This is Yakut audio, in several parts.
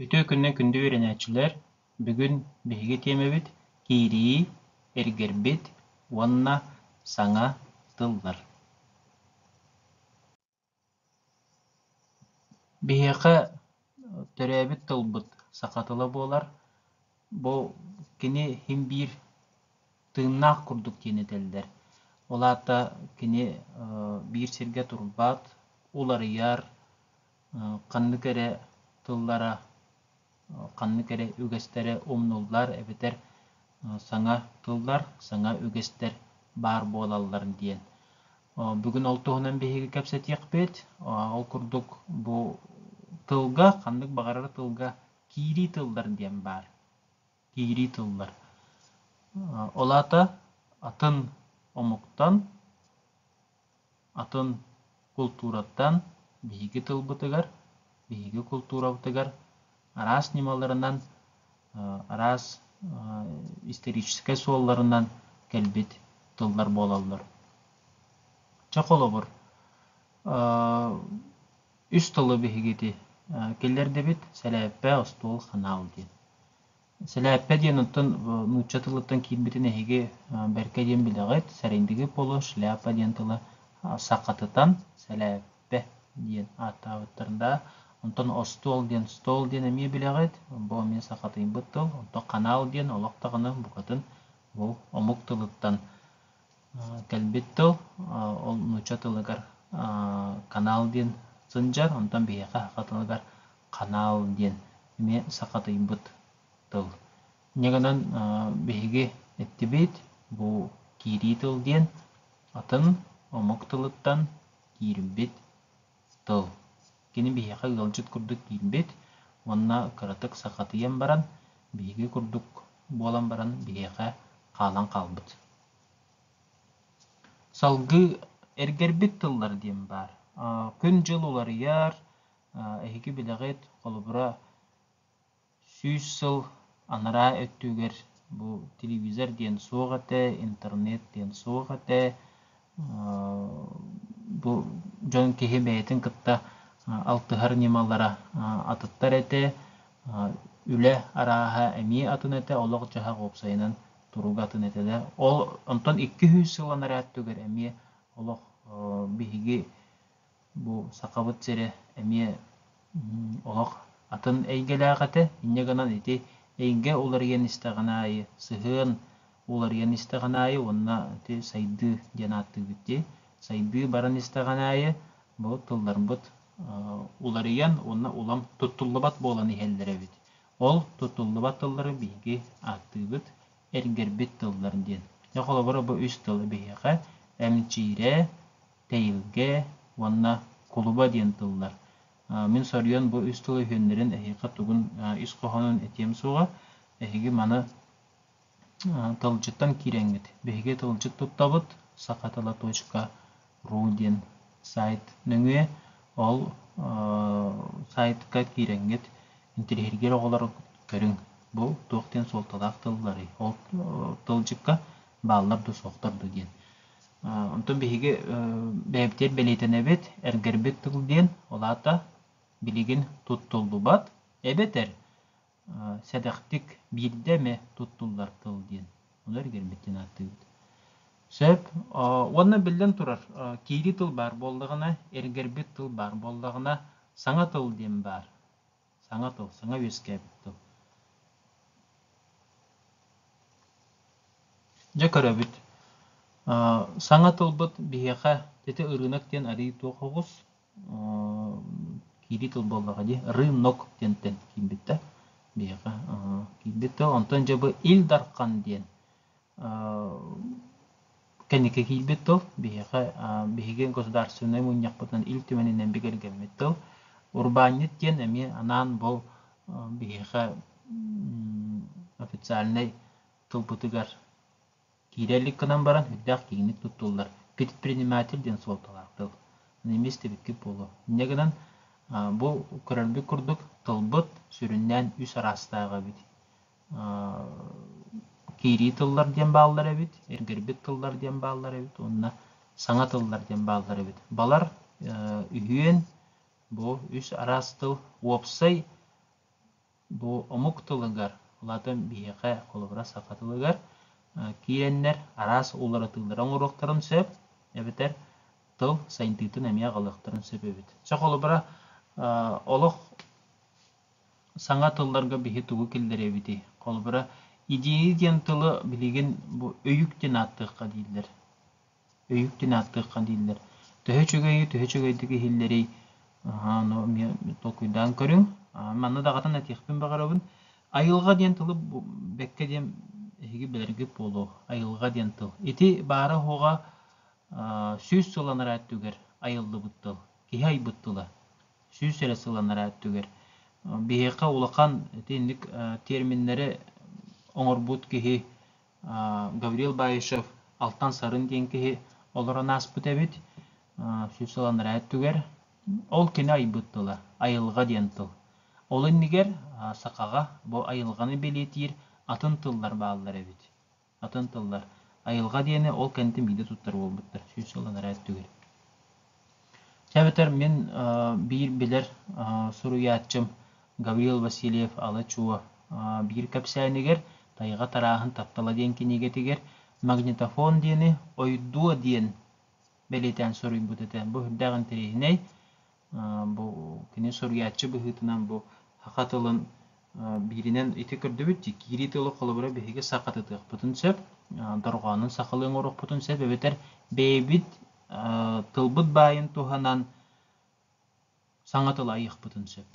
Үтүө күнүнэн күндү үөрэнээччилэр! Бүгүн биһиги тиэмэбит киирии, эргэрбит уонна саҥа тыллар. Биһиэхэ төрөөбүт тылбыт саха тыла буолар. Бу кини син биир тыыннаах курдук диэн этэллэр. Ол аата кини биир сиргэ турбат, уларыйар, ханнык эрэ тыллара, ханнык эрэ үгэстэрэ умнуллар эбэтэр саҥа тыллар, саҥа үгэстэр баар буолаллар диэн. Бүгүн ол туһунан биһиги кэпсэтиэхпит. Ол курдук бу тылга, ханнык баҕарар тылга киирии тыллар диэн баар. Киирии тыллар. Ол аата атын омуктан Атын култуураттан биһиги тылбытыгар, биһиги култуурабытыгар араас ньымаларынан, араас историческай суолларынан кэлбит тыллар буолаллар. Чэ холобур, үс тылы биһиги ити киллэрдибит: сэлээппэ, остуол, ханаал диэн. Сэлээппэ диэн оттон нуучча тылыттан киирбитин эһиги бэркэ диэн билэҕит. Сэрэйдиги полу шляпа диэн тылы сахатытан сэлээппэ диэн ааттаабыттар да. Онтон остуол диэн стол диэн эмиэ билэҕит. Бу эмиэ сахатыйбыт тыл. Онтон ханаал диэн олох даҕаны букатын бу омук тылыттан кэлбит тыл. Ол нуучча тылыгар канал диэн сылдьар. Онтон биһиэхэ саха тылыгар ханаал диэн эмиэ сахатыйбыт тыл. Инньэ гынан биһиги эттибит, бу киирии тыл диэн атын омук тылыттан киирбит тыл. Кини биһиэхэ ыалдьыт курдук киирбит уонна кыратык сахатыйан баран, биһиги курдук буолан баран биһиэхэ хаалан хаалбыт. Салгыы эргэрбит тыллар диэн баар. Күн-дьыл уларыйар, Эһиги билэҕит, холобура, 100 сыл анараа өттүгэр бу телевизор диэн суох этэ, интернет диэн суох этэ, бу дьон киһи бэйэтин кытта алтыһар ньымалара атыттар этэ, үлэ арааһа эмиэ атын этэ, олох-дьаһах уопсайынан туруга атын этэ да. Ол онтон 200 сыл анараа өттүгэр эмиэ олох биһиги Бу Сахабыт сирэ эмиэ олох атын эйгэлээх этэ. Инньэ гынан ити эйгэ уларыйан истэҕин аайы, сыһыан уларыйан истэҕин аайы уонна ити сайдыы диэн ааттыыбыт дии. Сайдыы баран истэҕин аайы бу тылларбыт уларыйан уонна улам туттуллубат буолан иһэллэр эбит. Ол туттуллубат тыллары биһиги ааттыыбыт эргэрбит тыллар диэн. Дьэ холобура бу үс тылы биһиэхэ эмчиирэ, тэйилгэ уонна кулуба диэн тыллар. Мин соруйан бу үс тыл үһүөннэрин эһиэхэ тугун ис хоһоонун этиэм суоҕа. Эһиги маны тылдьыттан киирэҥҥит. Биһиги тылдьыт туттабыт сахатыла.ру диэн сайт нөҥүө. Ол сайтка киирэҥҥит интэриэһиргиир оҕолору көрүҥ. Бу туох диэн суолталаах тылларый? Ол тылдьыкка бааллар дуу, суохтар дуу диэн. Онтон биһиги бэйэбитигэр бэлиэтэнэбит, эргэрбит тыл диэн, ол аата билигин туттуллубат эбэтэр сэдэхтик биирдэ эмэ туттуллар тыл диэн. Ону эргэрбит диэн ааттыыбыт. Сөп. Уонна биллэн турар, киирии тыл баар буоллаҕына, эргэрбит тыл баар буоллаҕына, саҥа тыл диэн баар. Саҥа тыл, саҥа үөскээбит тыл. Дьэ көрөбүт. Саҥа тылбыт биһиэхэ ити ырыынак диэн арыый туох оҕус киирии тыл буоллаҕа дии. Рынок диэнтэн киирбит да биһиэхэ киирбит тыл. Онтон дьэ бу Ил Дархан диэн Кэнники киирбит тыл биһиэхэ биһиги государственнай мунньахпытынан Ил Түмэнинэн бигэргэммит тыл. Урбаанньыт диэн эмиэ анаан бу биһиэхэ официальнай тылбытыгар киирэ илик гынан баран үрдээх киэҥник туттуллар предприниматель диэн суолталаах тыл. Эмиэ истибиккит буолуо. Инньэ гынан бу көрөрбүт курдук тылбыт сүрүннээн үс араастаах эбит. Киирии тыллар диэн бааллар эбит, эргэрбит тыллар диэн бааллар эбит уонна саҥа тыллар диэн бааллар эбит. Балар үһүөн бу үс араас тыл уопсай бу омук тылыгар, ол аата биһиэхэ, холобура, саха тылыгар киирэннэр араас уларытыылары оҥоруохтарын сөп, эбэтэр тыл сайдыытын эмиэ аҕалыахтарын сөп эбит. Чэ, холобура, олох саҥа тылларга биһи тугу киллэрэбитий? Холобура, идея диэн тылы билигин бу өйүк диэн ааттыахха дииллэр. Өйүк диэн ааттыахха дииллэр. Төһө үчүгэйи, төһө үчүгэйдик иһиллэрий, ону эмиэ толкуйдаан көрүҥ. Манна даҕатан этиэхпин баҕарабын. Айылҕа диэн тылы бэккэ диэн эһиги билэргит буолуо. Айылҕа диэн тыл. Ити баара-суоҕа 100 сыл анараа өттүгэр айыллыбыт тыл. Киһи айбыт тыла. 100 эрэ сыл анараа өттүгэр. Биһиэхэ улахан итинник терминнэри оҥорбут киһи Гаврил Баишев Алтан Сарын диэн киһи олорон ааспыт эбит 100 сыл анараа өттүгэр. Ол кини айбыт тыла, айылҕа диэн тыл. Ол иннигэр сахаҕа бу айылҕаны бэлиэтиир атын тыллар бааллар эбит. Атын тыллар. Айылҕа диэни ол кэнниттэн биирдэ туттар буолбуттар 100 сыл анараа өттүгэр. Чэ эбэтэр мин биир билэр суруйааччым Гаврил Васильев Ала-Чуо биир кэпсээнигэр «Тайҕа тарааһын таптала» диэн кинигэтигэр магнитофон диэни «ойдуо» диэн бэлиэтээн суруйбут этэ. Бу сүрдээх интэриэһинэй. Бу кини суруйааччы быһыытынан бу саха тылын бииринэн ити көрдүбүт дии киирии тылы холобура биһиги сахатытыахпытын сөп, дорҕоонун сахалыы оҥоруохпутун сөп эбэтэр бэйэбит тылбыт баайын туһанан саҥа тылы айыахпытын сөп.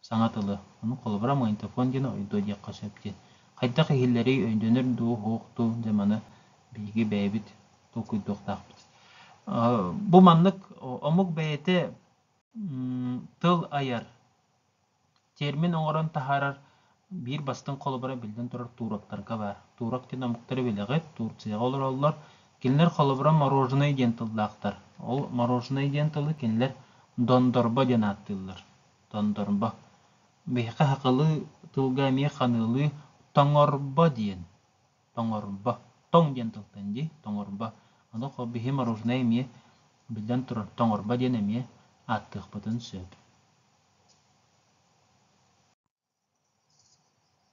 Саҥа тылы. Ону холобура магнитофон диэн ойдуо диэххэ сөп диэн. Хайдах иһиллэрий, өйдөнөр дуу, суох дуу, дьэ маны биһиги бэйэбит толкуйдуохтаахпыт. Бу маннык омук бэйэтэ тыл айар, термин оҥорон таһаарар биир бастыҥ холобура биллэн турар туроктарга баар. Турок диэн омуктары билэҕит, Турцияҕа олороллор. Кинилэр холобура мороженай диэн тыллаахтар. Ол мороженай диэн тылы кинилэр дондорбо диэн ааттыыллар. Дондорбо. Биһиэхэ сахалыы тылга эмиэ ханыылыы тоҥорбо диэн. Тоҥорбо. Тоҥ диэн тылтан дии, тоҥорбо. Ону биһи мороженай эмиэ биллэн турар тоҥорбо диэн эмиэ ааттыахпытын сөп.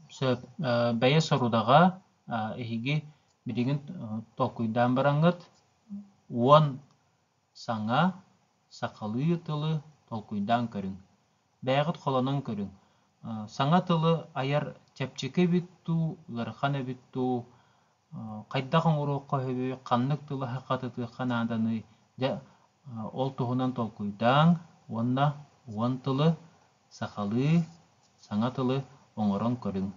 Сөп. Бэйэ сорудаҕа эһиги билигин толкуйдаан бараҥҥыт 10 саҥа сахалыы тылы толкуйдаан көрүҥ. Бэйэҕит холонон көрүҥ. Саҥа тылы айар чэпчэки эбит дуу, ыарахан эбит дуу, хайдах оҥоруохха сөбүй, ханнык тылы хатытыахха нааданый, дьэ ол туһунан толкуйдааҥ уонна 10 тылы сахалыы саҥа тылы оҥорон көрүҥ.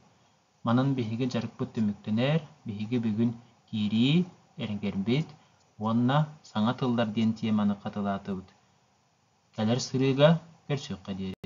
Манан биһиги дьарыкпыт түмүктэнэр, биһиги бүгүн киирии, эргэрбит уонна саҥа тыллар диэн теманы хатылаатыбыт. Кэлэр сырыыга көрсүөххэ диэри.